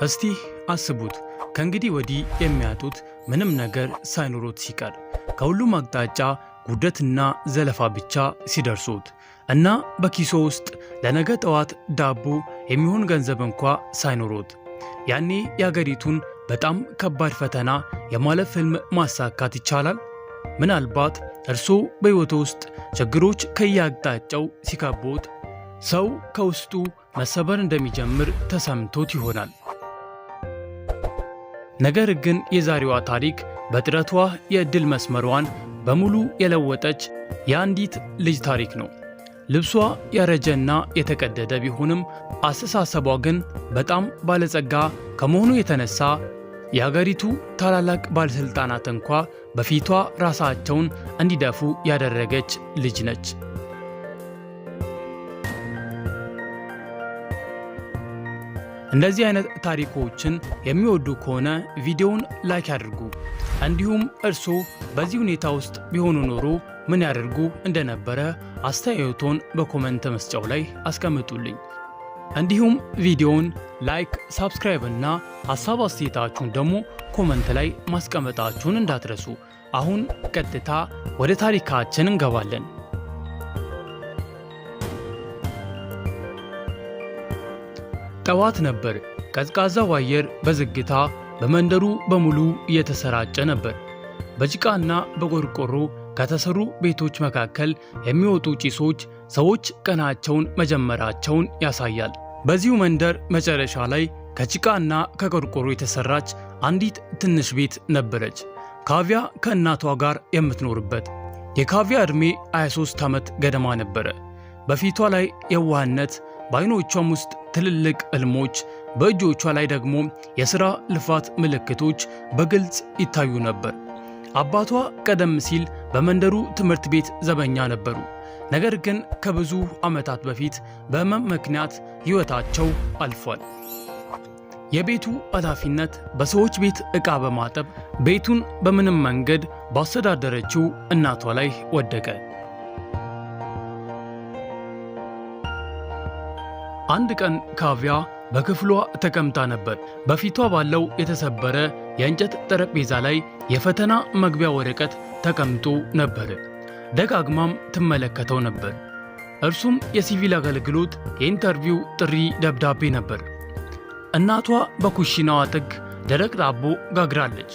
እስቲ አስቡት፣ ከእንግዲህ ወዲህ የሚያጡት ምንም ነገር ሳይኖሮት ሲቀር፣ ከሁሉም አቅጣጫ ጉድለትና ዘለፋ ብቻ ሲደርሱት እና በኪሶ ውስጥ ለነገ ጠዋት ዳቦ የሚሆን ገንዘብ እንኳ ሳይኖሮት፣ ያኔ የአገሪቱን በጣም ከባድ ፈተና የማለፍ ህልም ማሳካት ይቻላል? ምናልባት እርስዎ በሕይወቶ ውስጥ ችግሮች ከየአቅጣጫው ሲከቦት ሰው ከውስጡ መሰበር እንደሚጀምር ተሰምቶት ይሆናል። ነገር ግን የዛሬዋ ታሪክ በጥረቷ የዕድል መስመሯን በሙሉ የለወጠች የአንዲት ልጅ ታሪክ ነው። ልብሷ ያረጀና የተቀደደ ቢሆንም አስተሳሰቧ ግን በጣም ባለጸጋ ከመሆኑ የተነሳ የአገሪቱ ታላላቅ ባለሥልጣናት እንኳ በፊቷ ራሳቸውን እንዲደፉ ያደረገች ልጅ ነች። እንደዚህ አይነት ታሪኮችን የሚወዱ ከሆነ ቪዲዮውን like ያድርጉ። እንዲሁም እርስዎ በዚህ ሁኔታ ውስጥ ቢሆኑ ኖሮ ምን ያደርጉ እንደነበረ አስተያየቶን በ comment መስጫው ላይ አስቀምጡልኝ። እንዲሁም ቪዲዮውን like፣ subscribe እና ሀሳብ አስተያየታችሁን ደግሞ comment ላይ ማስቀመጣችሁን እንዳትረሱ። አሁን ቀጥታ ወደ ታሪካችን እንገባለን። ጠዋት ነበር። ቀዝቃዛው አየር በዝግታ በመንደሩ በሙሉ እየተሰራጨ ነበር። በጭቃና በቆርቆሮ ከተሰሩ ቤቶች መካከል የሚወጡ ጭሶች ሰዎች ቀናቸውን መጀመራቸውን ያሳያል። በዚሁ መንደር መጨረሻ ላይ ከጭቃና ከቆርቆሮ የተሰራች አንዲት ትንሽ ቤት ነበረች፣ ካቪያ ከእናቷ ጋር የምትኖርበት። የካቪያ ዕድሜ 23 ዓመት ገደማ ነበረ። በፊቷ ላይ የዋህነት፣ በዓይኖቿም ውስጥ ትልልቅ ሕልሞች፣ በእጆቿ ላይ ደግሞ የሥራ ልፋት ምልክቶች በግልጽ ይታዩ ነበር። አባቷ ቀደም ሲል በመንደሩ ትምህርት ቤት ዘበኛ ነበሩ። ነገር ግን ከብዙ ዓመታት በፊት በሕመም ምክንያት ሕይወታቸው አልፏል። የቤቱ ኃላፊነት በሰዎች ቤት ዕቃ በማጠብ ቤቱን በምንም መንገድ ባስተዳደረችው እናቷ ላይ ወደቀ። አንድ ቀን ካቪያ በክፍሏ ተቀምጣ ነበር። በፊቷ ባለው የተሰበረ የእንጨት ጠረጴዛ ላይ የፈተና መግቢያ ወረቀት ተቀምጦ ነበር። ደጋግማም ትመለከተው ነበር። እርሱም የሲቪል አገልግሎት የ interview ጥሪ ደብዳቤ ነበር። እናቷ በኩሽናዋ ጥግ ደረቅ ዳቦ ጋግራለች።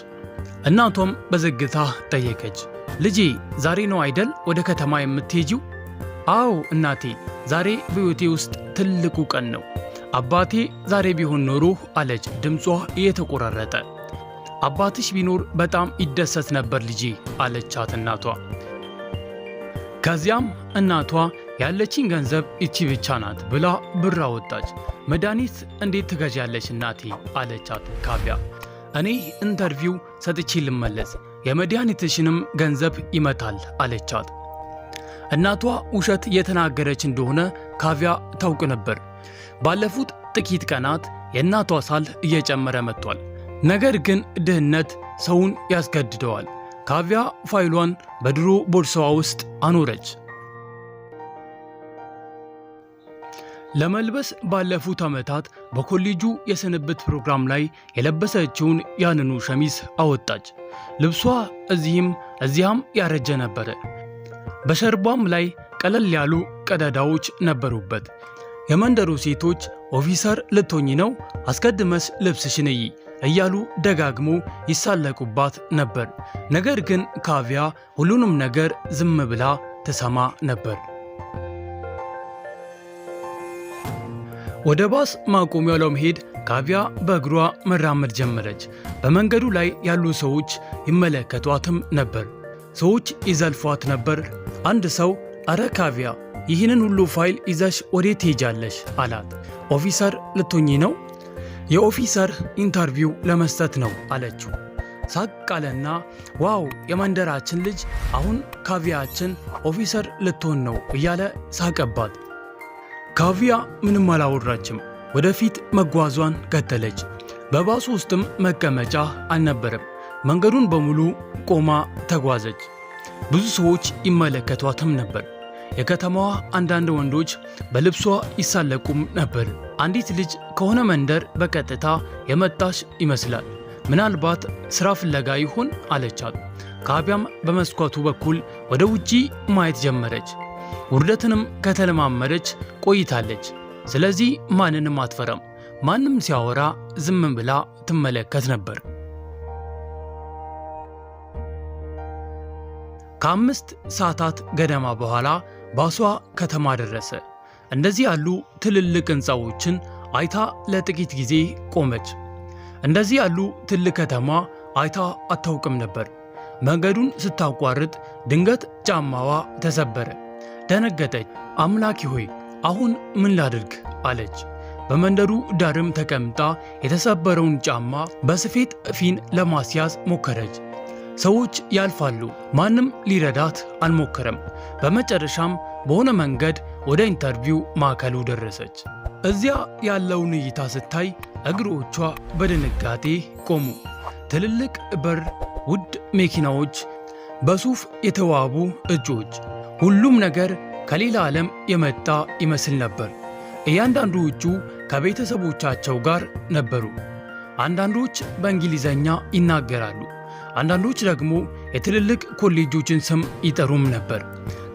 እናቷም በዝግታ ጠየቀች፣ ልጄ ዛሬ ነው አይደል ወደ ከተማ የምትሄጂው? አዎ እናቴ፣ ዛሬ በሕይወቴ ውስጥ ትልቁ ቀን ነው። አባቴ ዛሬ ቢሆን ኖሮ አለች፣ ድምጿ እየተቆራረጠ። አባትሽ ቢኖር በጣም ይደሰት ነበር ልጄ አለቻት እናቷ። ከዚያም እናቷ ያለችኝ ገንዘብ ይቺ ብቻ ናት ብላ ብር አወጣች። መድኃኒት እንዴት ትገዣለሽ እናቴ አለቻት ካቪያ። እኔ interview ሰጥቼ ልመለስ፣ የመድኃኒትሽንም ገንዘብ ይመታል አለቻት። እናቷ ውሸት የተናገረች እንደሆነ ካቪያ ታውቅ ነበር። ባለፉት ጥቂት ቀናት የእናቷ ሳል እየጨመረ መጥቷል። ነገር ግን ድህነት ሰውን ያስገድደዋል። ካቪያ ፋይሏን በድሮ ቦርሳዋ ውስጥ አኖረች። ለመልበስ ባለፉት ዓመታት በኮሌጁ የስንብት ፕሮግራም ላይ የለበሰችውን ያንኑ ሸሚዝ አወጣች። ልብሷ እዚህም እዚያም ያረጀ ነበረ። በሸርቧም ላይ ቀለል ያሉ ቀዳዳዎች ነበሩበት። የመንደሩ ሴቶች officer ልትሆኚ ነው፣ አስቀድመሽ ልብስሽን እይ እያሉ ደጋግሞ ይሳለቁባት ነበር። ነገር ግን ካቪያ ሁሉንም ነገር ዝም ብላ ትሰማ ነበር። ወደ ባስ ማቆሚያው ለመሄድ ካቪያ በእግሯ መራመድ ጀመረች። በመንገዱ ላይ ያሉ ሰዎች ይመለከቷትም ነበር። ሰዎች ይዘልፏት ነበር። አንድ ሰው አረ ካቪያ፣ ይህንን ሁሉ ፋይል ይዘሽ ወዴት ትሄጃለሽ? አላት። Officer ልትሆኚ ነው? የ officer interview ለመስጠት ነው አለችው። ሳቅ አለና wow፣ የመንደራችን ልጅ አሁን ካቪያችን officer ልትሆን ነው እያለ ሳቀባት። ካቪያ ምንም አላወራችም። ወደፊት መጓዟን ቀጠለች። በባሱ ውስጥም መቀመጫ አልነበረም። መንገዱን በሙሉ ቆማ ተጓዘች። ብዙ ሰዎች ይመለከቷትም ነበር። የከተማዋ አንዳንድ ወንዶች በልብሷ ይሳለቁም ነበር። አንዲት ልጅ ከሆነ መንደር በቀጥታ የመጣች ይመስላል። ምናልባት ስራ ፍለጋ ይሆን አለቻት። ካቢያም በመስኮቱ በኩል ወደ ውጪ ማየት ጀመረች። ውርደትንም ከተለማመደች ቆይታለች። ስለዚህ ማንንም አትፈራም። ማንም ሲያወራ ዝም ብላ ትመለከት ነበር። ከ5 ሰዓታት ገደማ በኋላ ባሷ ከተማ ደረሰ። እንደዚህ ያሉ ትልልቅ ሕንፃዎችን አይታ ለጥቂት ጊዜ ቆመች። እንደዚህ ያሉ ትልቅ ከተማ አይታ አታውቅም ነበር። መንገዱን ስታቋርጥ ድንገት ጫማዋ ተሰበረ። ደነገጠች። አምላኬ ሆይ፣ አሁን ምን ላድርግ አለች። በመንደሩ ዳርም ተቀምጣ የተሰበረውን ጫማ በስፌት ፊን ለማስያዝ ሞከረች። ሰዎች ያልፋሉ፣ ማንም ሊረዳት አልሞከረም። በመጨረሻም በሆነ መንገድ ወደ interview ማዕከሉ ደረሰች። እዚያ ያለውን እይታ ስታይ እግሮቿ በድንጋጤ ቆሙ። ትልልቅ በር፣ ውድ መኪናዎች፣ በሱፍ የተዋቡ እጩዎች፣ ሁሉም ነገር ከሌላ ዓለም የመጣ ይመስል ነበር። እያንዳንዱ እጩ ከቤተሰቦቻቸው ጋር ነበሩ። አንዳንዶች በእንግሊዘኛ ይናገራሉ፣ አንዳንዶች ደግሞ የትልልቅ ኮሌጆችን ስም ይጠሩም ነበር።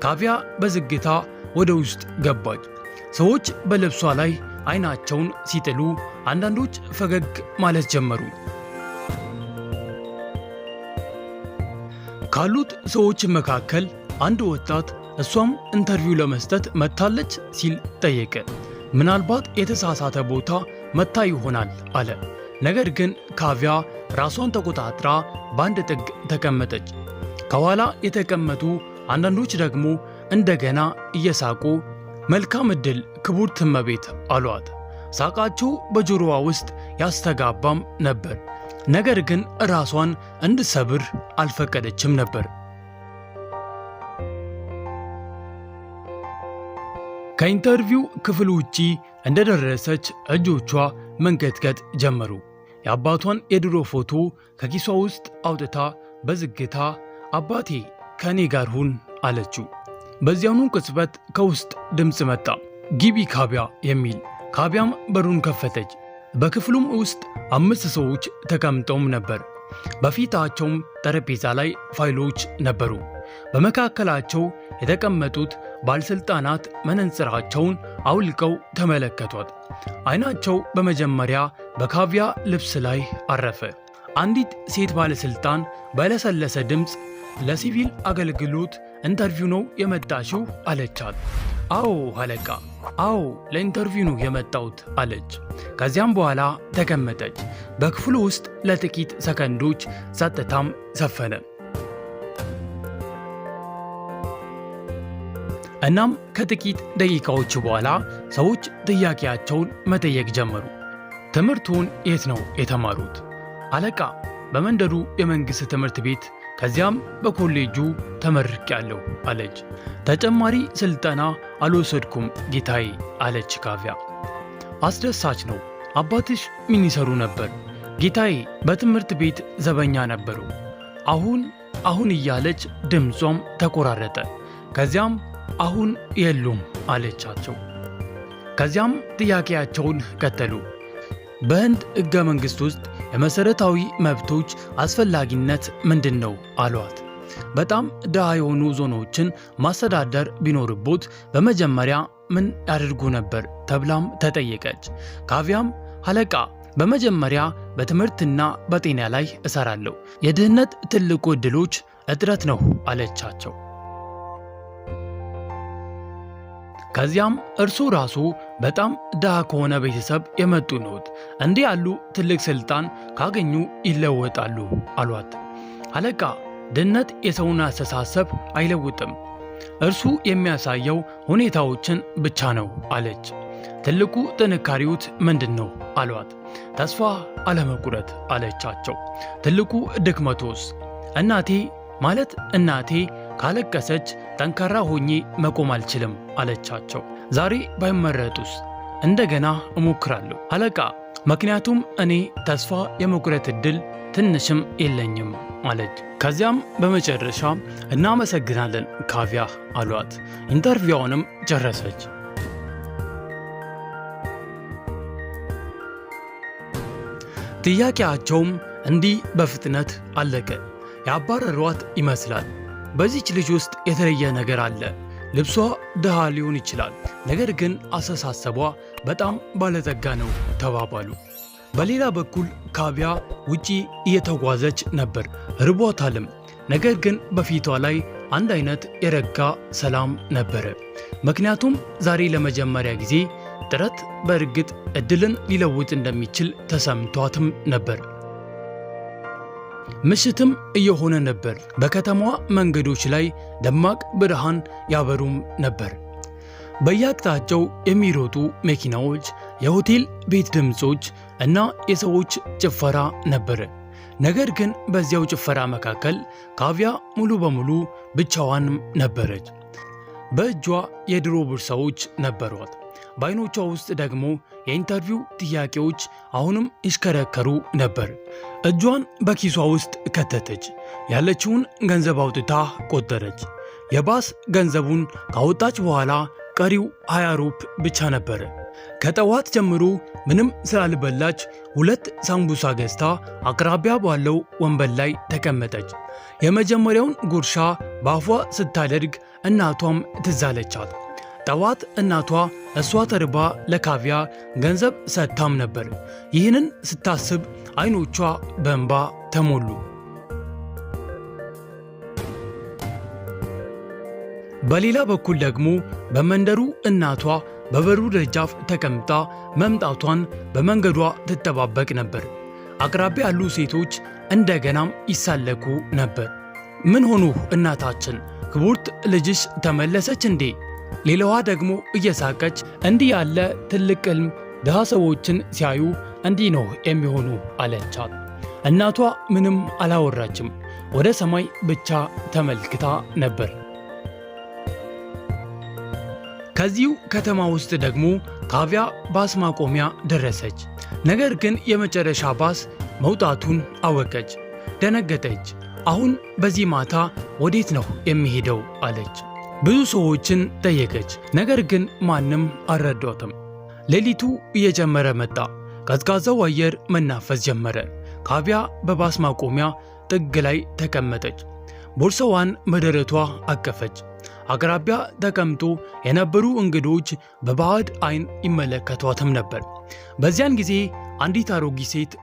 ካቪያ በዝግታ ወደ ውስጥ ገባች። ሰዎች በልብሷ ላይ አይናቸውን ሲጥሉ፣ አንዳንዶች ፈገግ ማለት ጀመሩ። ካሉት ሰዎች መካከል አንድ ወጣት እሷም interview ለመስጠት መጥታለች ሲል ጠየቀ። ምናልባት የተሳሳተ ቦታ መጥታ ይሆናል አለ። ነገር ግን ካቪያ ራሷን ተቆጣጥራ በአንድ ጥግ ተቀመጠች። ከኋላ የተቀመጡ አንዳንዶች ደግሞ እንደገና እየሳቁ መልካም ዕድል ክቡርት እመቤት አሏት። ሳቃቸው በጆሮዋ ውስጥ ያስተጋባም ነበር። ነገር ግን ራሷን እንድትሰብር አልፈቀደችም ነበር። ከ interview ክፍል ውጪ እንደደረሰች እጆቿ መንቀጥቀጥ ጀመሩ። የአባቷን የድሮ ፎቶ ከኪሷ ውስጥ አውጥታ በዝግታ አባቴ፣ ከእኔ ጋር ሁን አለችው። በዚያኑ ቅጽበት ከውስጥ ድምፅ መጣ፣ ግቢ ካቢያ የሚል። ካቢያም በሩን ከፈተች። በክፍሉም ውስጥ አምስት ሰዎች ተቀምጠውም ነበር። በፊታቸውም ጠረጴዛ ላይ ፋይሎች ነበሩ። በመካከላቸው የተቀመጡት ባለሥልጣናት መነጽራቸውን አውልቀው ተመለከቷት። አይናቸው በመጀመሪያ በካቪያ ልብስ ላይ አረፈ። አንዲት ሴት ባለሥልጣን በለሰለሰ ድምፅ ለሲቪል አገልግሎት interview ነው የመጣሽው አለቻት። አዎ አለቃ፣ አዎ፣ ለ interview ነው የመጣሁት አለች። ከዚያም በኋላ ተቀመጠች። በክፍሉ ውስጥ ለጥቂት ሰከንዶች ጸጥታም ሰፈነ። እናም ከጥቂት ደቂቃዎች በኋላ ሰዎች ጥያቄያቸውን መጠየቅ ጀመሩ። ትምህርቱን የት ነው የተማሩት? አለቃ፣ በመንደሩ የመንግሥት ትምህርት ቤት፣ ከዚያም በኮሌጁ ተመርቄያለሁ አለች። ተጨማሪ ስልጠና አልወሰድኩም ጌታዬ አለች ካቪያ። አስደሳች ነው። አባትሽ ምን ይሰሩ ነበር? ጌታዬ፣ በትምህርት ቤት ዘበኛ ነበሩ። አሁን አሁን እያለች ድምጿም ተቆራረጠ። ከዚያም አሁን የሉም አለቻቸው። ከዚያም ጥያቄያቸውን ቀጠሉ። በህንድ ሕገ መንግሥት ውስጥ የመሠረታዊ መብቶች አስፈላጊነት ምንድን ነው አሏት። በጣም ድሃ የሆኑ ዞኖችን ማስተዳደር ቢኖርቦት በመጀመሪያ ምን ያደርጉ ነበር ተብላም ተጠየቀች። ካቪያም አለቃ፣ በመጀመሪያ በትምህርትና በጤና ላይ እሰራለሁ። የድህነት ትልቁ ዕድሎች እጥረት ነው አለቻቸው። ከዚያም እርሱ ራሱ በጣም ድሃ ከሆነ ቤተሰብ የመጡ ነዎት፣ እንዲህ ያሉ ትልቅ ስልጣን ካገኙ ይለወጣሉ አሏት። አለቃ፣ ድህነት የሰውን አስተሳሰብ አይለውጥም፣ እርሱ የሚያሳየው ሁኔታዎችን ብቻ ነው አለች። ትልቁ ጥንካሬዎት ምንድን ነው አሏት። ተስፋ አለመቁረጥ አለቻቸው። ትልቁ ድክመቶስ? እናቴ፣ ማለት እናቴ ካለቀሰች ጠንካራ ሆኜ መቆም አልችልም አለቻቸው። ዛሬ ባይመረጡስ? እንደገና እሞክራለሁ አለቃ፣ ምክንያቱም እኔ ተስፋ የመቁረጥ ዕድል ትንሽም የለኝም አለች። ከዚያም በመጨረሻ እናመሰግናለን ካቪያ አሏት። Interview ዋንም ጨረሰች። ጥያቄያቸውም እንዲህ በፍጥነት አለቀ። ያባረሯት ይመስላል። በዚች ልጅ ውስጥ የተለየ ነገር አለ። ልብሷ ድሃ ሊሆን ይችላል፣ ነገር ግን አስተሳሰቧ በጣም ባለጠጋ ነው ተባባሉ። በሌላ በኩል ካቪያ ውጪ እየተጓዘች ነበር። ርቧታልም። ነገር ግን በፊቷ ላይ አንድ አይነት የረጋ ሰላም ነበረ። ምክንያቱም ዛሬ ለመጀመሪያ ጊዜ ጥረት በእርግጥ እድልን ሊለውጥ እንደሚችል ተሰምቷትም ነበር። ምሽትም እየሆነ ነበር። በከተማዋ መንገዶች ላይ ደማቅ ብርሃን ያበሩም ነበር። በየአቅጣጫው የሚሮጡ መኪናዎች፣ የሆቴል ቤት ድምፆች እና የሰዎች ጭፈራ ነበር። ነገር ግን በዚያው ጭፈራ መካከል ካቪያ ሙሉ በሙሉ ብቻዋንም ነበረች። በእጇ የድሮ ቦርሳዎች ነበሯት። በአይኖቿ ውስጥ ደግሞ የ interview ጥያቄዎች አሁንም ይሽከረከሩ ነበር። እጇን በኪሷ ውስጥ ከተተች። ያለችውን ገንዘብ አውጥታ ቆጠረች። የባስ ገንዘቡን ካወጣች በኋላ ቀሪው 20 ሩፕ ብቻ ነበረ። ከጠዋት ጀምሮ ምንም ስላልበላች ሁለት ሳምቡሳ ገዝታ አቅራቢያ ባለው ወንበር ላይ ተቀመጠች። የመጀመሪያውን ጉርሻ በአፏ ስታደርግ እናቷም ትዝ አለቻት። ጠዋት እናቷ እሷ ተርባ ለካቪያ ገንዘብ ሰጥታም ነበር። ይህንን ስታስብ አይኖቿ በእንባ ተሞሉ። በሌላ በኩል ደግሞ በመንደሩ እናቷ በበሩ ደጃፍ ተቀምጣ መምጣቷን በመንገዷ ትጠባበቅ ነበር። አቅራቢያ ያሉ ሴቶች እንደገናም ይሳለቁ ነበር። ምን ሆኑ እናታችን፣ ክቡርት ልጅሽ ተመለሰች እንዴ? ሌላዋ ደግሞ እየሳቀች እንዲህ ያለ ትልቅ ሕልም ድሃ ሰዎችን ሲያዩ እንዲህ ነው የሚሆኑ አለቻት። እናቷ ምንም አላወራችም። ወደ ሰማይ ብቻ ተመልክታ ነበር። ከዚሁ ከተማ ውስጥ ደግሞ ካቪያ ባስ ማቆሚያ ደረሰች። ነገር ግን የመጨረሻ ባስ መውጣቱን አወቀች። ደነገጠች። አሁን በዚህ ማታ ወዴት ነው የሚሄደው አለች። ብዙ ሰዎችን ጠየቀች፣ ነገር ግን ማንም አልረዷትም። ሌሊቱ እየጨመረ መጣ። ቀዝቃዛው አየር መናፈስ ጀመረ። ካቪያ በባስ ማቆሚያ ጥግ ላይ ተቀመጠች። ቦርሳዋን በደረቷ አቀፈች። አቅራቢያ ተቀምጦ የነበሩ እንግዶች በባዕድ ዓይን ይመለከቷትም ነበር። በዚያን ጊዜ አንዲት አሮጊት ሴት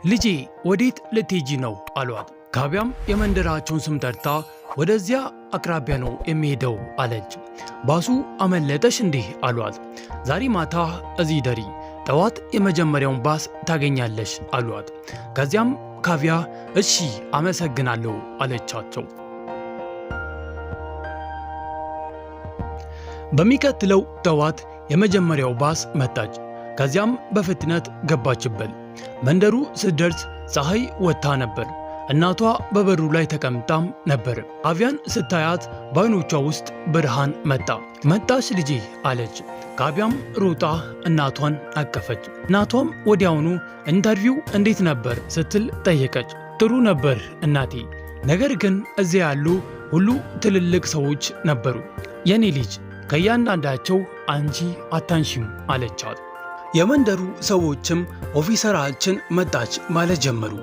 ልጄ ወዴት ልትሄጂ ነው አሏት። ካቪያም የመንደራቸውን ስም ጠርታ ወደዚያ አቅራቢያ ነው የሚሄደው አለች። ባሱ አመለጠሽ እንዲህ አሏት። ዛሬ ማታ እዚህ ደሪ፣ ጠዋት የመጀመሪያውን ባስ ታገኛለሽ አሏት። ከዚያም ካቪያ እሺ አመሰግናለሁ አለቻቸው። በሚቀጥለው ጠዋት የመጀመሪያው ባስ መጣች። ከዚያም በፍጥነት ገባችበት። መንደሩ ስትደርስ ፀሐይ ወጥታ ነበር። እናቷ በበሩ ላይ ተቀምጣም ነበር። ካቪያን ስታያት በዓይኖቿ ውስጥ ብርሃን መጣ። መጣሽ ልጄ አለች። ካቪያም ሮጣ እናቷን አቀፈች። እናቷም ወዲያውኑ interview እንዴት ነበር ስትል ጠየቀች። ጥሩ ነበር እናቴ፣ ነገር ግን እዚያ ያሉ ሁሉ ትልልቅ ሰዎች ነበሩ። የኔ ልጅ ከእያንዳንዳቸው አንቺ አታንሺም አለቻት። የመንደሩ ሰዎችም ኦፊሰራችን መጣች ማለት ጀመሩ።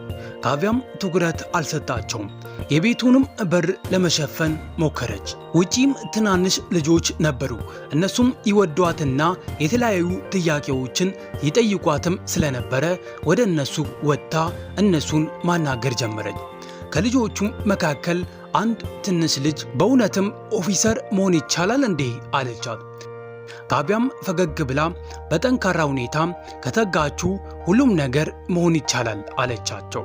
ካቪያም ትኩረት አልሰጣቸውም። የቤቱንም በር ለመሸፈን ሞከረች። ውጪም ትናንሽ ልጆች ነበሩ። እነሱም ይወዷትና የተለያዩ ጥያቄዎችን ይጠይቋትም ስለነበረ ወደ እነሱ ወጥታ እነሱን ማናገር ጀመረች። ከልጆቹም መካከል አንድ ትንሽ ልጅ በእውነትም ኦፊሰር መሆን ይቻላል እንዴ አለቻት። ካቪያም ፈገግ ብላ በጠንካራ ሁኔታ ከተጋችሁ ሁሉም ነገር መሆን ይቻላል አለቻቸው።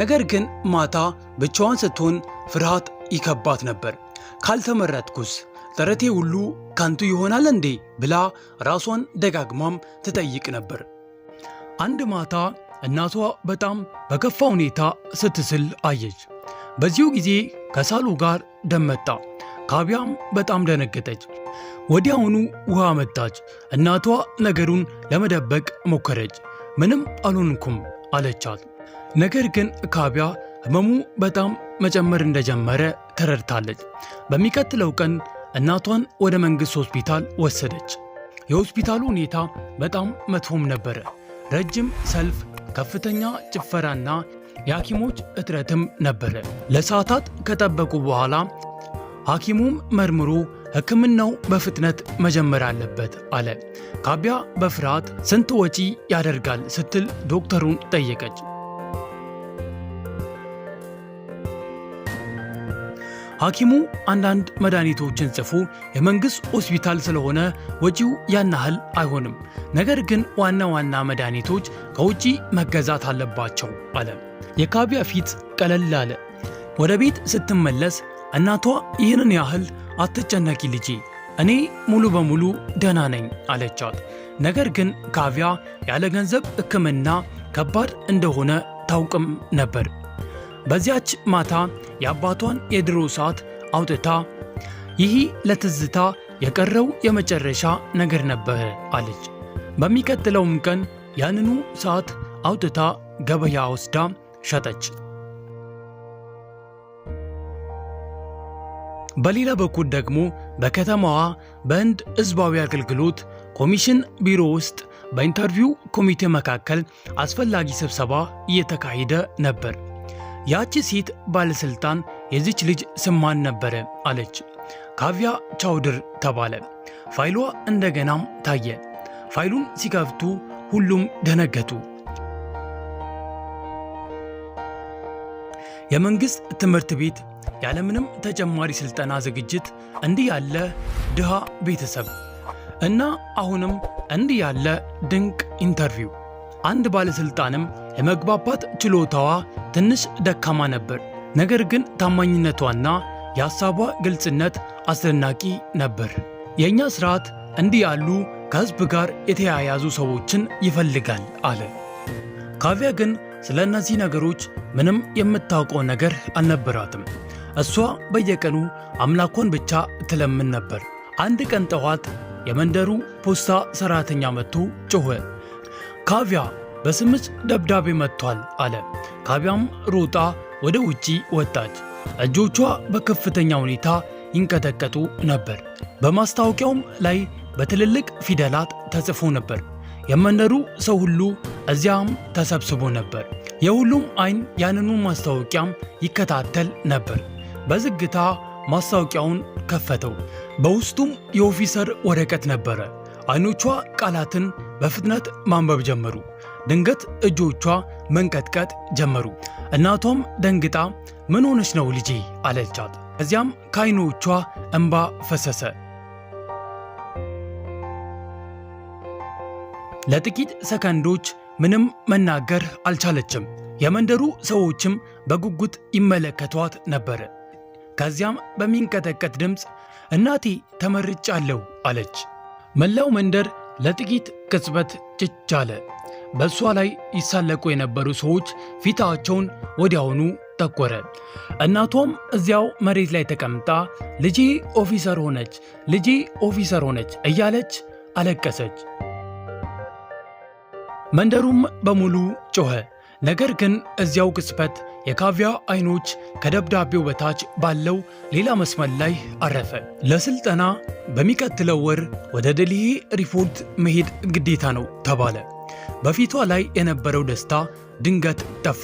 ነገር ግን ማታ ብቻዋን ስትሆን ፍርሃት ይከባት ነበር። ካልተመረጥኩስ ጥረቴ ሁሉ ከንቱ ይሆናል እንዴ ብላ ራሷን ደጋግማም ትጠይቅ ነበር። አንድ ማታ እናቷ በጣም በከፋ ሁኔታ ስትስል አየች። በዚሁ ጊዜ ከሳሉ ጋር ደም መጣ። ካቢያም በጣም ደነገጠች። ወዲያውኑ ውሃ መጣች። እናቷ ነገሩን ለመደበቅ ሞከረች። ምንም አልሆንኩም አለቻት። ነገር ግን ካቢያ ህመሙ በጣም መጨመር እንደጀመረ ተረድታለች። በሚቀጥለው ቀን እናቷን ወደ መንግሥት ሆስፒታል ወሰደች። የሆስፒታሉ ሁኔታ በጣም መጥፎም ነበረ። ረጅም ሰልፍ፣ ከፍተኛ ጭፈራና የሐኪሞች እጥረትም ነበረ። ለሰዓታት ከጠበቁ በኋላ ሐኪሙም መርምሮ ሕክምናው በፍጥነት መጀመር አለበት አለ። ካቢያ በፍርሃት ስንት ወጪ ያደርጋል ስትል ዶክተሩን ጠየቀች። ሐኪሙ አንዳንድ መድኃኒቶችን ጽፎ የመንግሥት ሆስፒታል ስለሆነ ወጪው ያን ያህል አይሆንም፣ ነገር ግን ዋና ዋና መድኃኒቶች ከውጪ መገዛት አለባቸው አለ። የካቢያ ፊት ቀለል አለ። ወደ ቤት ስትመለስ እናቷ ይህንን ያህል አትጨነቂ ልጄ፣ እኔ ሙሉ በሙሉ ደህና ነኝ አለቻት። ነገር ግን ካቪያ ያለ ገንዘብ ሕክምና ከባድ እንደሆነ ታውቅም ነበር። በዚያች ማታ የአባቷን የድሮ ሰዓት አውጥታ ይህ ለትዝታ የቀረው የመጨረሻ ነገር ነበር አለች። በሚቀጥለውም ቀን ያንኑ ሰዓት አውጥታ ገበያ ወስዳ ሸጠች። በሌላ በኩል ደግሞ በከተማዋ በህንድ ሕዝባዊ አገልግሎት ኮሚሽን ቢሮ ውስጥ በ interview ኮሚቴ መካከል አስፈላጊ ስብሰባ እየተካሄደ ነበር። ያቺ ሴት ባለስልጣን የዚች ልጅ ስም ማን ነበረ አለች። ካቪያ ቻውድር ተባለ። ፋይሏ እንደገናም ታየ። ፋይሉን ሲከፍቱ ሁሉም ደነገጡ። የመንግስት ትምህርት ቤት ያለምንም ተጨማሪ ስልጠና ዝግጅት እንዲህ ያለ ድሃ ቤተሰብ እና አሁንም እንዲህ ያለ ድንቅ interview። አንድ ባለስልጣንም የመግባባት ችሎታዋ ትንሽ ደካማ ነበር፣ ነገር ግን ታማኝነቷና የሐሳቧ ግልጽነት አስደናቂ ነበር። የእኛ ስርዓት እንዲህ ያሉ ከህዝብ ጋር የተያያዙ ሰዎችን ይፈልጋል አለ። ካቪያ ግን ስለ እነዚህ ነገሮች ምንም የምታውቀው ነገር አልነበራትም። እሷ በየቀኑ አምላኳን ብቻ ትለምን ነበር። አንድ ቀን ጠዋት የመንደሩ ፖስታ ሰራተኛ መጥቶ ጮኸ። ካቪያ በስምሽ ደብዳቤ መጥቷል አለ። ካቪያም ሮጣ ወደ ውጪ ወጣች። እጆቿ በከፍተኛ ሁኔታ ይንቀጠቀጡ ነበር። በማስታወቂያውም ላይ በትልልቅ ፊደላት ተጽፎ ነበር። የመንደሩ ሰው ሁሉ እዚያም ተሰብስቦ ነበር። የሁሉም አይን ያንኑ ማስታወቂያም ይከታተል ነበር። በዝግታ ማስታወቂያውን ከፈተው። በውስጡም የ officer ወረቀት ነበረ። አይኖቿ ቃላትን በፍጥነት ማንበብ ጀመሩ። ድንገት እጆቿ መንቀጥቀጥ ጀመሩ። እናቷም ደንግጣ ምን ሆነች ነው ልጄ አለቻት። ከዚያም ከአይኖቿ እንባ ፈሰሰ። ለጥቂት ሰከንዶች ምንም መናገር አልቻለችም። የመንደሩ ሰዎችም በጉጉት ይመለከቷት ነበር። ከዚያም በሚንቀጠቀጥ ድምፅ እናቴ ተመርጫለሁ አለች። መላው መንደር ለጥቂት ቅጽበት ጭጭ አለ። በእሷ ላይ ይሳለቁ የነበሩ ሰዎች ፊታቸውን ወዲያውኑ ጠቆረ። እናቷም እዚያው መሬት ላይ ተቀምጣ ልጄ officer ሆነች፣ ልጄ officer ሆነች እያለች አለቀሰች። መንደሩም በሙሉ ጮኸ። ነገር ግን እዚያው ቅጽበት የካቪያ አይኖች ከደብዳቤው በታች ባለው ሌላ መስመር ላይ አረፈ። ለስልጠና በሚቀጥለው ወር ወደ ደልሂ ሪፖርት መሄድ ግዴታ ነው ተባለ። በፊቷ ላይ የነበረው ደስታ ድንገት ጠፋ።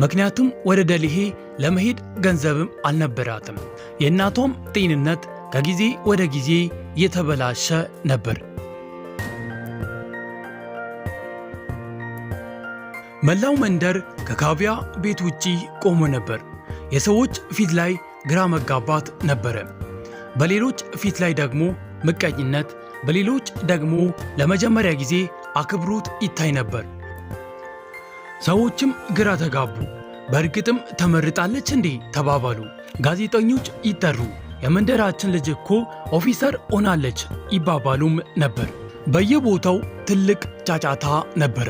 ምክንያቱም ወደ ደልሂ ለመሄድ ገንዘብም አልነበራትም። የእናቷም ጤንነት ከጊዜ ወደ ጊዜ እየተበላሸ ነበር። መላው መንደር ከካቪያ ቤት ውጪ ቆሞ ነበር። የሰዎች ፊት ላይ ግራ መጋባት ነበረ። በሌሎች ፊት ላይ ደግሞ ምቀኝነት፣ በሌሎች ደግሞ ለመጀመሪያ ጊዜ አክብሮት ይታይ ነበር። ሰዎችም ግራ ተጋቡ። በእርግጥም ተመርጣለች እንዴ ተባባሉ። ጋዜጠኞች ይጠሩ፣ የመንደራችን ልጅ እኮ officer ሆናለች ይባባሉም ነበር። በየቦታው ትልቅ ጫጫታ ነበረ።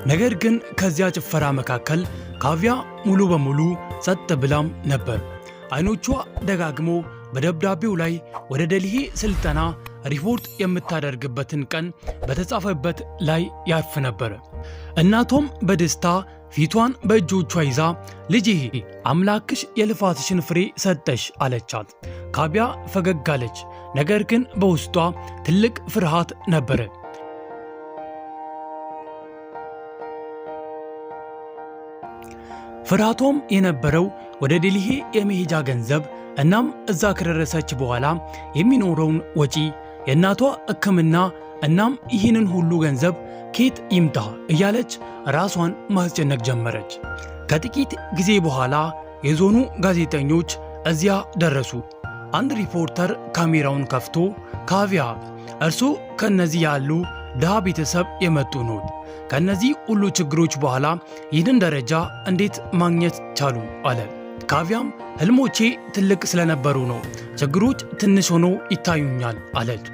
ነገር ግን ከዚያ ጭፈራ መካከል ካቪያ ሙሉ በሙሉ ጸጥ ብላም ነበር። አይኖቿ ደጋግሞ በደብዳቤው ላይ ወደ ደልሂ ስልጠና ሪፖርት የምታደርግበትን ቀን በተጻፈበት ላይ ያርፍ ነበር። እናቷም በደስታ ፊቷን በእጆቿ ይዛ "ልጄ፣ አምላክሽ የልፋትሽን ፍሬ ሰጠሽ" አለቻት። ካቢያ ፈገግ አለች፣ ነገር ግን በውስጧ ትልቅ ፍርሃት ነበረ። ፍርሃቷም የነበረው ወደ ዴልሂ የመሄጃ ገንዘብ፣ እናም እዛ ከደረሰች በኋላ የሚኖረውን ወጪ፣ የእናቷ ሕክምና፣ እናም ይህንን ሁሉ ገንዘብ ከየት ይምጣ እያለች ራሷን ማስጨነቅ ጀመረች። ከጥቂት ጊዜ በኋላ የዞኑ ጋዜጠኞች እዚያ ደረሱ። አንድ ሪፖርተር ካሜራውን ከፍቶ "ካቪያ፣ እርሶ ከእነዚህ ያሉ ድሃ ቤተሰብ የመጡ ኖት። ከእነዚህ ሁሉ ችግሮች በኋላ ይህንን ደረጃ እንዴት ማግኘት ቻሉ?" አለ። ካቪያም "ህልሞቼ ትልቅ ስለነበሩ ነው፣ ችግሮች ትንሽ ሆኖ ይታዩኛል" አለች።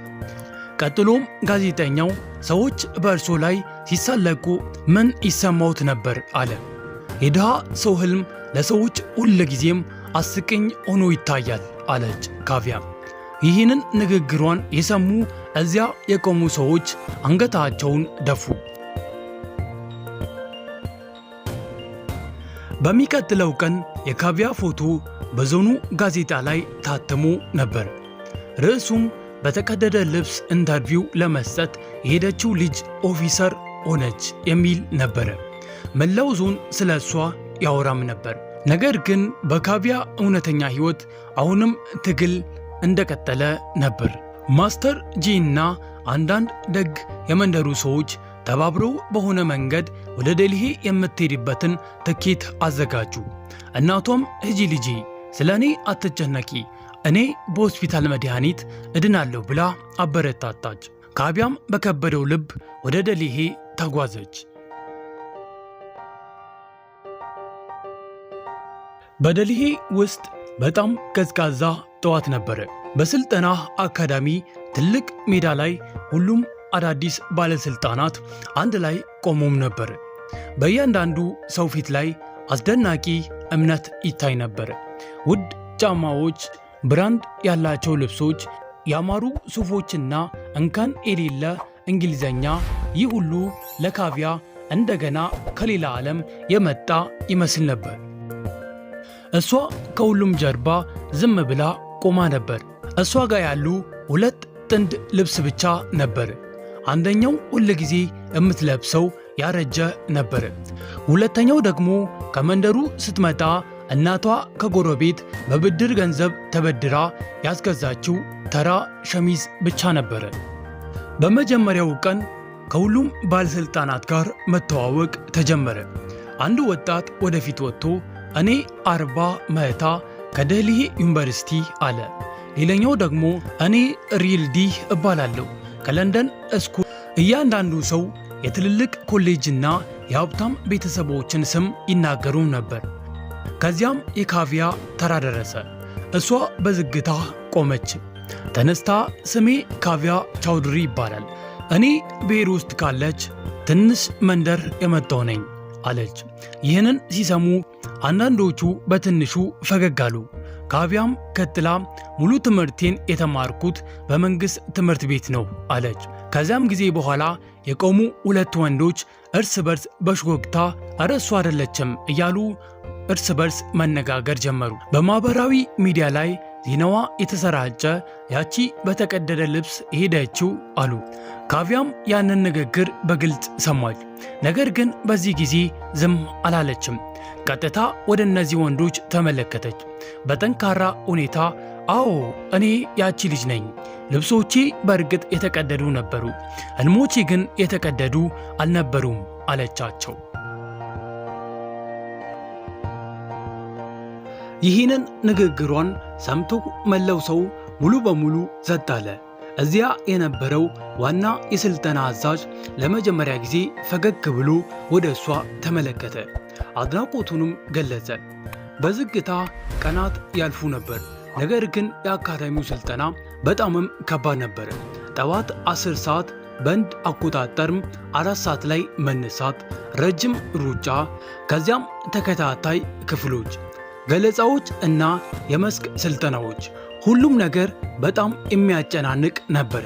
ቀጥሎም ጋዜጠኛው "ሰዎች በእርሶ ላይ ሲሳለቁ ምን ይሰማዎት ነበር?" አለ። "የድሃ ሰው ህልም ለሰዎች ሁል ጊዜም አስቂኝ ሆኖ ይታያል" አለች ካቪያ። ይህንን ንግግሯን የሰሙ እዚያ የቆሙ ሰዎች አንገታቸውን ደፉ። በሚቀጥለው ቀን የካቪያ ፎቶ በዞኑ ጋዜጣ ላይ ታትሞ ነበር። ርዕሱም "በተቀደደ ልብስ interview ለመስጠት የሄደችው ልጅ officer ሆነች" የሚል ነበረ። መላው ዞን ስለ እሷ ያወራም ነበር። ነገር ግን በካቪያ እውነተኛ ሕይወት አሁንም ትግል እንደቀጠለ ነበር። ማስተር ጂ እና አንዳንድ ደግ የመንደሩ ሰዎች ተባብረው በሆነ መንገድ ወደ ደልሂ የምትሄድበትን ትኬት አዘጋጁ። እናቷም "ሂጂ ልጄ፣ ስለ እኔ አትጨነቂ፣ እኔ በሆስፒታል መድኃኒት እድናለሁ" ብላ አበረታታች። ካቢያም በከበደው ልብ ወደ ደልሂ ተጓዘች። በደልሂ ውስጥ በጣም ቀዝቃዛ ጠዋት ነበረ። በስልጠና አካዳሚ ትልቅ ሜዳ ላይ ሁሉም አዳዲስ ባለስልጣናት አንድ ላይ ቆሞም ነበር። በእያንዳንዱ ሰው ፊት ላይ አስደናቂ እምነት ይታይ ነበር። ውድ ጫማዎች፣ brand ያላቸው ልብሶች፣ ያማሩ ሱፎችና እንከን የሌለ እንግሊዘኛ፣ ይህ ሁሉ ለካቪያ እንደገና ከሌላ ዓለም የመጣ ይመስል ነበር። እሷ ከሁሉም ጀርባ ዝም ብላ ቆማ ነበር። እሷ ጋር ያሉ ሁለት ጥንድ ልብስ ብቻ ነበር። አንደኛው ሁል ጊዜ የምትለብሰው ያረጀ ነበር። ሁለተኛው ደግሞ ከመንደሩ ስትመጣ እናቷ ከጎረቤት በብድር ገንዘብ ተበድራ ያስገዛችው ተራ ሸሚዝ ብቻ ነበረ። በመጀመሪያው ቀን ከሁሉም ባለሥልጣናት ጋር መተዋወቅ ተጀመረ። አንዱ ወጣት ወደፊት ወጥቶ "እኔ አርባ መህታ ከደልሂ ዩኒቨርሲቲ" አለ። ሌላኛው ደግሞ "እኔ ሪል ዲ እባላለሁ፣ ከለንደን school።" እያንዳንዱ ሰው የትልልቅ ኮሌጅና የሀብታም ቤተሰቦችን ስም ይናገሩ ነበር። ከዚያም የካቪያ ተራ ደረሰ። እሷ በዝግታ ቆመች። ተነስታ "ስሜ ካቪያ ቻውድሪ ይባላል። እኔ ብሔር ውስጥ ካለች ትንሽ መንደር የመጣሁ ነኝ" አለች። ይህንን ሲሰሙ አንዳንዶቹ በትንሹ ፈገግ አሉ። ካቪያም ቀጥላ "ሙሉ ትምህርቴን የተማርኩት በመንግሥት ትምህርት ቤት ነው" አለች። ከዚያም ጊዜ በኋላ የቆሙ ሁለት ወንዶች እርስ በርስ በሹክሹክታ "እረ እሷ አይደለችም" እያሉ እርስ በርስ መነጋገር ጀመሩ። በማኅበራዊ ሚዲያ ላይ ዜናዋ የተሰራጨ ያቺ በተቀደደ ልብስ ሄደችው አሉ። ካቪያም ያንን ንግግር በግልጽ ሰማች። ነገር ግን በዚህ ጊዜ ዝም አላለችም። ቀጥታ ወደ እነዚህ ወንዶች ተመለከተች። በጠንካራ ሁኔታ "አዎ፣ እኔ ያቺ ልጅ ነኝ። ልብሶቼ በእርግጥ የተቀደዱ ነበሩ፣ ሕልሞቼ ግን የተቀደዱ አልነበሩም" አለቻቸው። ይህንን ንግግሯን ሰምቶ መላው ሰው ሙሉ በሙሉ ጸጥ አለ። እዚያ የነበረው ዋና የስልጠና አዛዥ ለመጀመሪያ ጊዜ ፈገግ ብሎ ወደ እሷ ተመለከተ፣ አድናቆቱንም ገለጸ። በዝግታ ቀናት ያልፉ ነበር። ነገር ግን የአካዳሚው ስልጠና በጣምም ከባድ ነበር። ጠዋት 10 ሰዓት፣ በህንድ አቆጣጠርም 4 ሰዓት ላይ መነሳት፣ ረጅም ሩጫ፣ ከዚያም ተከታታይ ክፍሎች፣ ገለጻዎች እና የመስክ ስልጠናዎች። ሁሉም ነገር በጣም የሚያጨናንቅ ነበረ።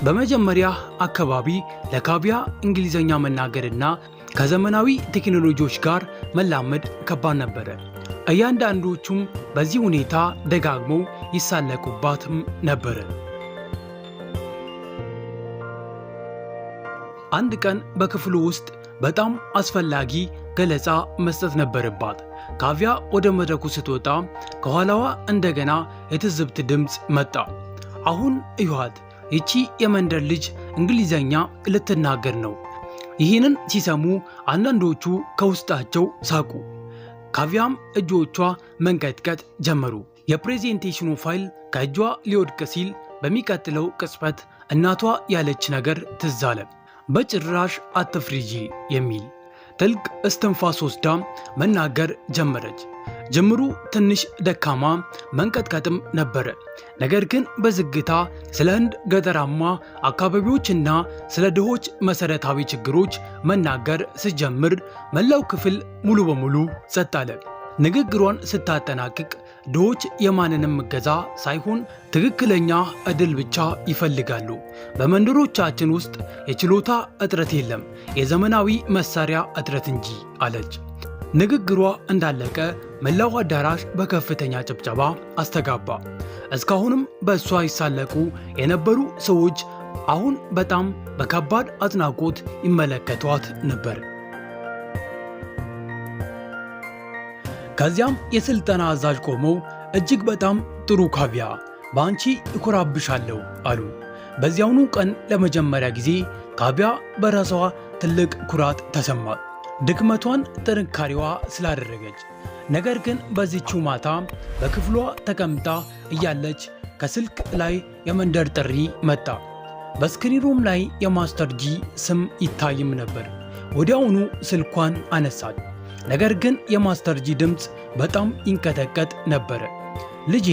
በመጀመሪያ አካባቢ ለካቪያ እንግሊዘኛ መናገርና ከዘመናዊ ቴክኖሎጂዎች ጋር መላመድ ከባድ ነበረ። እያንዳንዶቹም በዚህ ሁኔታ ደጋግመው ይሳለቁባትም ነበረ። አንድ ቀን በክፍሉ ውስጥ በጣም አስፈላጊ ገለጻ መስጠት ነበረባት። ካቪያ ወደ መድረኩ ስትወጣ ከኋላዋ እንደገና የትዝብት ድምፅ መጣ። "አሁን እዩዋት፣ ይቺ የመንደር ልጅ እንግሊዘኛ ልትናገር ነው።" ይህንን ሲሰሙ አንዳንዶቹ ከውስጣቸው ሳቁ። ካቪያም እጆቿ መንቀጥቀጥ ጀመሩ። የ presentation ኑ ፋይል ከእጇ ሊወድቅ ሲል በሚቀጥለው ቅጽበት እናቷ ያለች ነገር ትዝ አለ። "በጭራሽ አትፍሪ ልጄ" የሚል። ጥልቅ እስትንፋስ ወስዳ መናገር ጀመረች። ጅምሩ ትንሽ ደካማ መንቀጥቀጥም ነበረ። ነገር ግን በዝግታ ስለ ህንድ ገጠራማ አካባቢዎችና ስለ ድሆች መሰረታዊ ችግሮች መናገር ስትጀምር መላው ክፍል ሙሉ በሙሉ ጸጥ አለ። ንግግሯን ስታጠናቅቅ "ድሆች የማንንም እገዛ ሳይሆን ትክክለኛ ዕድል ብቻ ይፈልጋሉ። በመንደሮቻችን ውስጥ የችሎታ እጥረት የለም፣ የዘመናዊ መሳሪያ እጥረት እንጂ" አለች። ንግግሯ እንዳለቀ መላው አዳራሽ በከፍተኛ ጭብጨባ አስተጋባ። እስካሁንም በእሷ ይሳለቁ የነበሩ ሰዎች አሁን በጣም በከባድ አድናቆት ይመለከቷት ነበር። ከዚያም የስልጠና አዛዥ ቆመው "እጅግ በጣም ጥሩ ካቪያ፣ በአንቺ እኮራብሻለሁ" አሉ። በዚያውኑ ቀን ለመጀመሪያ ጊዜ ካቪያ በራሷ ትልቅ ኩራት ተሰማት፣ ድክመቷን ጥንካሬዋ ስላደረገች። ነገር ግን በዚችው ማታ በክፍሏ ተቀምጣ እያለች ከስልክ ላይ የመንደር ጥሪ መጣ። በ screen ኑም ላይ የማስተር ጂ ስም ይታይም ነበር። ወዲያውኑ ስልኳን አነሳች። ነገር ግን የማስተር ጂ ድምፅ በጣም ይንቀጠቀጥ ነበረ። "ልጄ፣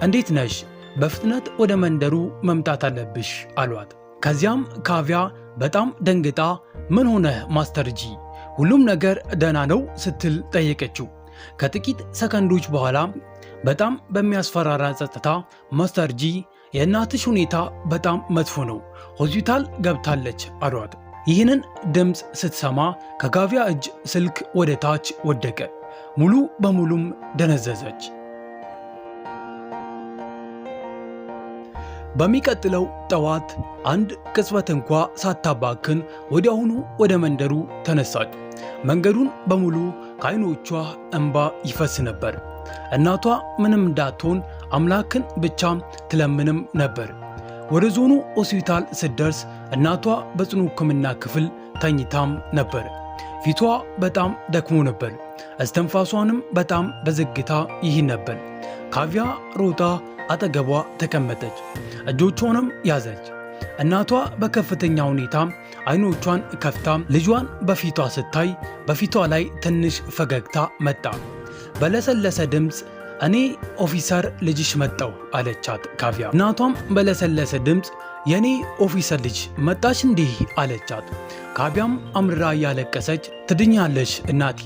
እንዴት ነሽ? በፍጥነት ወደ መንደሩ መምጣት አለብሽ" አሏት። ከዚያም ካቪያ በጣም ደንግጣ "ምን ሆነ ማስተር ጂ? ሁሉም ነገር ደህና ነው?" ስትል ጠየቀችው። ከጥቂት ሰከንዶች በኋላ በጣም በሚያስፈራራ ጸጥታ "ማስተር ጂ፣ የእናትሽ ሁኔታ በጣም መጥፎ ነው፣ ሆስፒታል ገብታለች" አሏት። ይህንን ድምፅ ስትሰማ ከካቪያ እጅ ስልክ ወደ ታች ወደቀ። ሙሉ በሙሉም ደነዘዘች። በሚቀጥለው ጠዋት አንድ ቅጽበት እንኳ ሳታባክን ወዲያውኑ ወደ መንደሩ ተነሳች። መንገዱን በሙሉ ከዓይኖቿ እንባ ይፈስ ነበር። እናቷ ምንም እንዳትሆን አምላክን ብቻ ትለምንም ነበር። ወደ ዞኑ ሆስፒታል ስትደርስ እናቷ በጽኑ ሕክምና ክፍል ተኝታም ነበር። ፊቷ በጣም ደክሞ ነበር። እስትንፋሷንም በጣም በዝግታ ይህ ነበር። ካቪያ ሮጣ አጠገቧ ተቀመጠች፣ እጆቿንም ያዘች። እናቷ በከፍተኛ ሁኔታ አይኖቿን ከፍታ ልጇን በፊቷ ስታይ በፊቷ ላይ ትንሽ ፈገግታ መጣ። በለሰለሰ ድምፅ "እኔ officer ልጅሽ መጣሁ" አለቻት ካቪያ። እናቷም በለሰለሰ ድምፅ "የኔ officer ልጅ መጣች እንዲህ" አለቻት። ካቪያም አምርራ እያለቀሰች "ትድኛለሽ እናቴ፣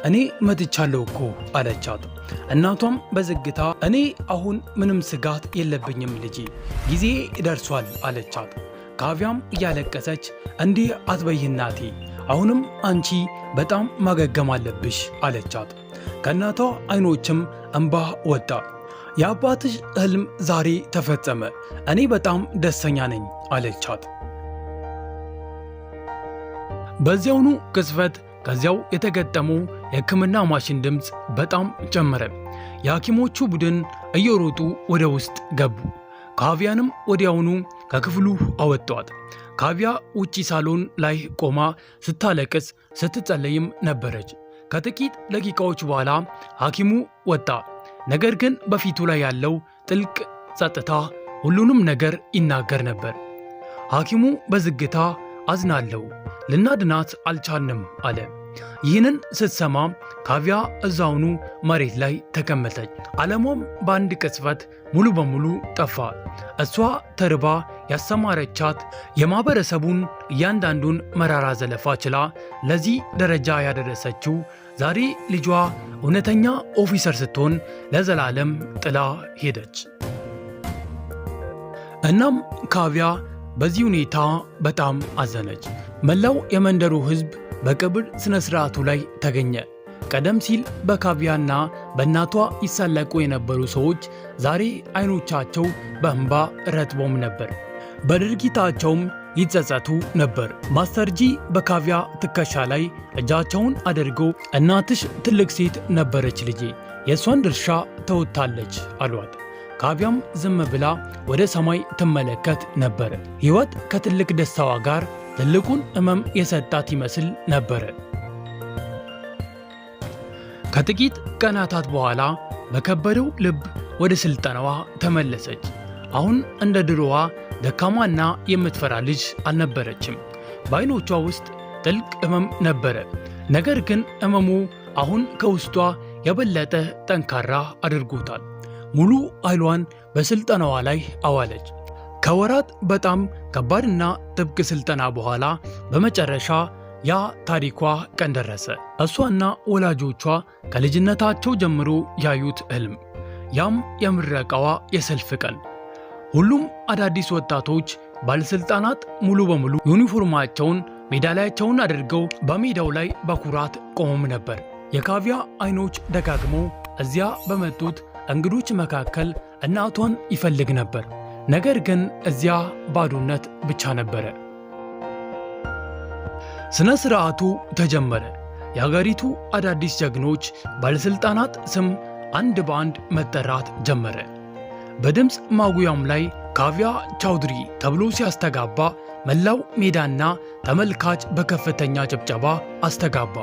እኔ መጥቻለሁ እኮ" አለቻት። እናቷም በዝግታ "እኔ አሁን ምንም ስጋት የለብኝም ልጄ፣ ጊዜ ደርሷል" አለቻት። ካቪያም እያለቀሰች "እንዲህ አትበይ እናቴ፣ አሁንም አንቺ በጣም ማገገም አለብሽ" አለቻት። ከእናቷ አይኖችም እንባ ወጣ። "የአባትሽ ህልም ዛሬ ተፈጸመ፣ እኔ በጣም ደስተኛ ነኝ" አለቻት። በዚያውኑ ቅጽበት ከዚያው የተገጠመው የሕክምና ማሽን ድምፅ በጣም ጨመረ። የሐኪሞቹ ቡድን እየሮጡ ወደ ውስጥ ገቡ። ካቪያንም ወዲያውኑ ከክፍሉ አወጧት። ካቪያ ውጪ ሳሎን ላይ ቆማ ስታለቅስ ስትጸለይም ነበረች። ከጥቂት ደቂቃዎች በኋላ ሐኪሙ ወጣ። ነገር ግን በፊቱ ላይ ያለው ጥልቅ ጸጥታ ሁሉንም ነገር ይናገር ነበር። ሐኪሙ በዝግታ "አዝናለሁ፣ ልናድናት አልቻልንም" አለ። ይህንን ስትሰማ ካቪያ እዛውኑ መሬት ላይ ተቀመጠች። ዓለሟም በአንድ ቅጽበት ሙሉ በሙሉ ጠፋ። እሷ ተርባ ያስተማረቻት፣ የማህበረሰቡን እያንዳንዱን መራራ ዘለፋ ችላ ለዚህ ደረጃ ያደረሰችው፣ ዛሬ ልጇ እውነተኛ officer ስትሆን ለዘላለም ጥላ ሄደች። እናም ካቪያ በዚህ ሁኔታ በጣም አዘነች። መላው የመንደሩ ሕዝብ በቀብር ሥነ ሥርዓቱ ላይ ተገኘ። ቀደም ሲል በካቪያና በእናቷ ይሳለቁ የነበሩ ሰዎች ዛሬ አይኖቻቸው በእንባ ረጥቦም ነበር። በድርጊታቸውም ይጸጸቱ ነበር። ማስተርጂ በካቪያ ትከሻ ላይ እጃቸውን አድርገው እናትሽ ትልቅ ሴት ነበረች ልጄ፣ የእሷን ድርሻ ተወጥታለች አሏት። ካቪያም ዝም ብላ ወደ ሰማይ ትመለከት ነበር። ሕይወት ከትልቅ ደስታዋ ጋር ትልቁን ሕመም የሰጣት ይመስል ነበር። ከጥቂት ቀናታት በኋላ በከበደው ልብ ወደ ስልጠናዋ ተመለሰች። አሁን እንደ ድሮዋ ደካማና የምትፈራ ልጅ አልነበረችም። በዓይኖቿ ውስጥ ጥልቅ ሕመም ነበረ። ነገር ግን ሕመሙ አሁን ከውስጧ የበለጠ ጠንካራ አድርጎታል። ሙሉ ኃይሏን በስልጠናዋ ላይ አዋለች። ከወራት በጣም ከባድና ጥብቅ ስልጠና በኋላ በመጨረሻ ያ ታሪኳ ቀን ደረሰ። እሷና ወላጆቿ ከልጅነታቸው ጀምሮ ያዩት ሕልም፣ ያም የምረቃዋ የሰልፍ ቀን። ሁሉም አዳዲስ ወጣቶች ባለሥልጣናት ሙሉ በሙሉ ዩኒፎርማቸውን፣ ሜዳሊያቸውን አድርገው በሜዳው ላይ በኩራት ቆመው ነበር። የካቪያ አይኖች ደጋግመው እዚያ በመጡት እንግዶች መካከል እናቷን ይፈልግ ነበር። ነገር ግን እዚያ ባዶነት ብቻ ነበረ። ሥነ ሥርዓቱ ተጀመረ። የአገሪቱ አዳዲስ ጀግኖች ባለሥልጣናት ስም አንድ በአንድ መጠራት ጀመረ። በድምፅ ማጉያም ላይ ካቪያ ቻውድሪ ተብሎ ሲያስተጋባ መላው ሜዳና ተመልካች በከፍተኛ ጭብጨባ አስተጋባ።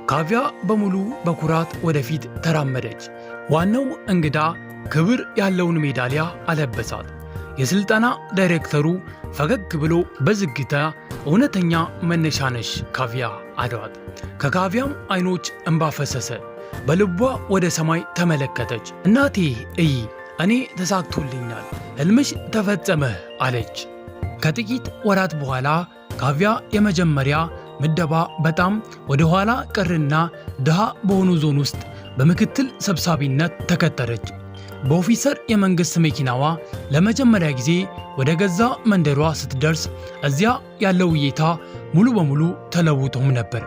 ካቪያ በሙሉ በኩራት ወደፊት ተራመደች። ዋናው እንግዳ ክብር ያለውን ሜዳሊያ አለበሳት። የስልጠና ዳይሬክተሩ ፈገግ ብሎ በዝግታ እውነተኛ መነሻ ነሽ ካቪያ አሏት። ከካቪያም አይኖች እንባ ፈሰሰ። በልቧ ወደ ሰማይ ተመለከተች። እናቴ እይ፣ እኔ ተሳክቶልኛል፣ ሕልምሽ ተፈጸመ አለች። ከጥቂት ወራት በኋላ ካቪያ የመጀመሪያ ምደባ በጣም ወደ ኋላ ቀርና ድሃ በሆኑ ዞን ውስጥ በምክትል ሰብሳቢነት ተቀጠረች። በኦፊሰር የመንግሥት መኪናዋ ለመጀመሪያ ጊዜ ወደ ገዛ መንደሯ ስትደርስ እዚያ ያለው እይታ ሙሉ በሙሉ ተለውጦም ነበር።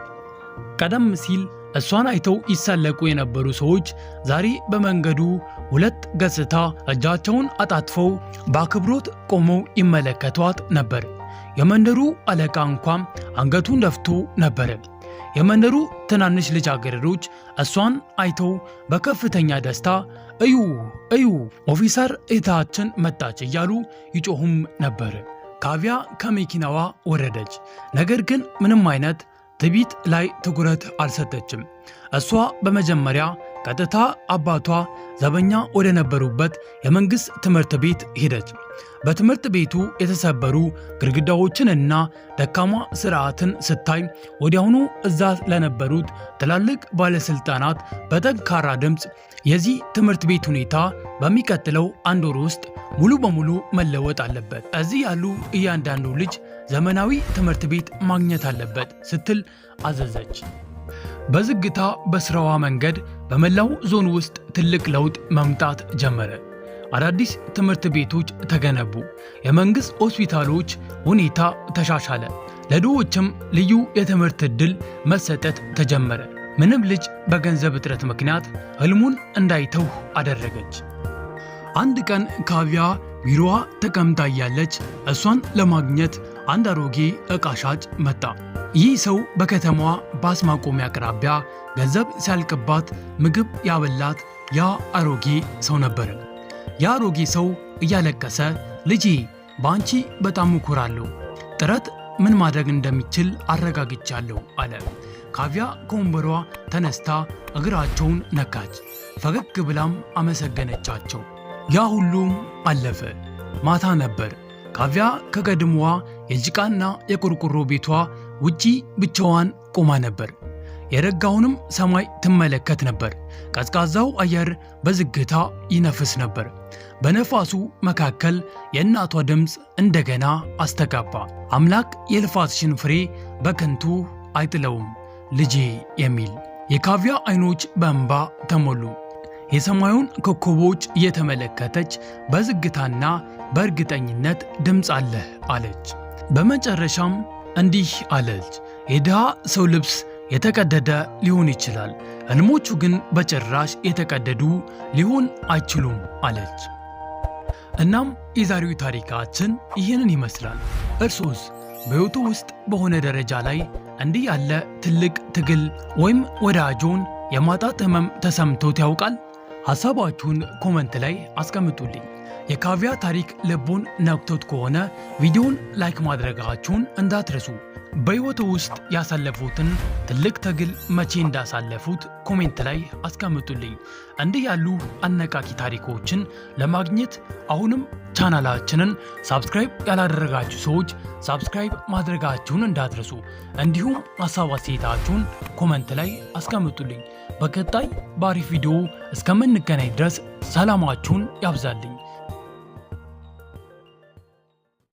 ቀደም ሲል እሷን አይተው ይሳለቁ የነበሩ ሰዎች ዛሬ በመንገዱ ሁለት ገጽታ እጃቸውን አጣጥፈው በአክብሮት ቆመው ይመለከቷት ነበር። የመንደሩ አለቃ እንኳን አንገቱን ደፍቶ ነበር። የመንደሩ ትናንሽ ልጃገረዶች እሷን አይተው በከፍተኛ ደስታ እዩ እዩ ኦፊሰር እህታችን መጣች እያሉ ይጮሁም ነበር። ካቪያ ከመኪናዋ ወረደች። ነገር ግን ምንም አይነት ትዕቢት ላይ ትኩረት አልሰጠችም። እሷ በመጀመሪያ ቀጥታ አባቷ ዘበኛ ወደ ነበሩበት የመንግሥት ትምህርት ቤት ሄደች። በትምህርት ቤቱ የተሰበሩ ግድግዳዎችንና ደካማ ስርዓትን ስታይ ወዲያውኑ እዛ ለነበሩት ትላልቅ ባለሥልጣናት በጠንካራ ድምፅ የዚህ ትምህርት ቤት ሁኔታ በሚቀጥለው አንድ ወር ውስጥ ሙሉ በሙሉ መለወጥ አለበት፣ እዚህ ያሉ እያንዳንዱ ልጅ ዘመናዊ ትምህርት ቤት ማግኘት አለበት ስትል አዘዘች። በዝግታ በስራዋ መንገድ በመላው ዞን ውስጥ ትልቅ ለውጥ መምጣት ጀመረ። አዳዲስ ትምህርት ቤቶች ተገነቡ። የመንግሥት ሆስፒታሎች ሁኔታ ተሻሻለ። ለድሆችም ልዩ የትምህርት ዕድል መሰጠት ተጀመረ። ምንም ልጅ በገንዘብ እጥረት ምክንያት ሕልሙን እንዳይተው አደረገች። አንድ ቀን ካቪያ ቢሮዋ ተቀምጣ እያለች እሷን ለማግኘት አንድ አሮጌ ዕቃ ሻጭ መጣ። ይህ ሰው በከተማዋ ባስ ማቆሚያ አቅራቢያ ገንዘብ ሲያልቅባት ምግብ ያበላት ያ አሮጌ ሰው ነበር። ያ አሮጌ ሰው እያለቀሰ ልጄ፣ በአንቺ በጣም እኮራለሁ፣ ጥረት ምን ማድረግ እንደሚችል አረጋግጫለሁ አለ። ካቪያ ከወንበሯ ተነስታ እግራቸውን ነካች። ፈገግ ብላም አመሰገነቻቸው። ያ ሁሉም አለፈ። ማታ ነበር። ካቪያ ከቀድሞዋ የጭቃና የቆርቆሮ ቤቷ ውጪ ብቻዋን ቆማ ነበር። የረጋውንም ሰማይ ትመለከት ነበር። ቀዝቃዛው አየር በዝግታ ይነፍስ ነበር። በነፋሱ መካከል የእናቷ ድምፅ እንደገና አስተጋባ። አምላክ የልፋትሽን ፍሬ በከንቱ አይጥለውም ልጄ የሚል። የካቪያ አይኖች በእንባ ተሞሉ። የሰማዩን ኮከቦች እየተመለከተች በዝግታና በእርግጠኝነት ድምፅ አለህ አለች። በመጨረሻም እንዲህ አለች፣ የድሃ ሰው ልብስ የተቀደደ ሊሆን ይችላል፣ ሕልሞቹ ግን በጭራሽ የተቀደዱ ሊሆን አይችሉም አለች። እናም የዛሬው ታሪካችን ይህንን ይመስላል። እርሶስ በሕይወቱ ውስጥ በሆነ ደረጃ ላይ እንዲህ ያለ ትልቅ ትግል ወይም ወዳጆን የማጣት ህመም ተሰምቶት ያውቃል? ሐሳባችሁን comment ላይ አስቀምጡልኝ። የካቪያ ታሪክ ልቦን ነክቶት ከሆነ ቪዲዮውን like ማድረጋችሁን እንዳትረሱ። በሕይወቱ ውስጥ ያሳለፉትን ትልቅ ትግል መቼ እንዳሳለፉት comment ላይ አስቀምጡልኝ። እንዲህ ያሉ አነቃቂ ታሪኮችን ለማግኘት አሁንም ቻናላችንን subscribe ያላደረጋችሁ ሰዎች subscribe ማድረጋችሁን እንዳትረሱ። እንዲሁም ሀሳብ አስተያየታችሁን comment ላይ አስቀምጡልኝ። በቀጣይ በአሪፍ ቪዲዮ እስከምንገናኝ ድረስ ሰላማችሁን ያብዛልኝ።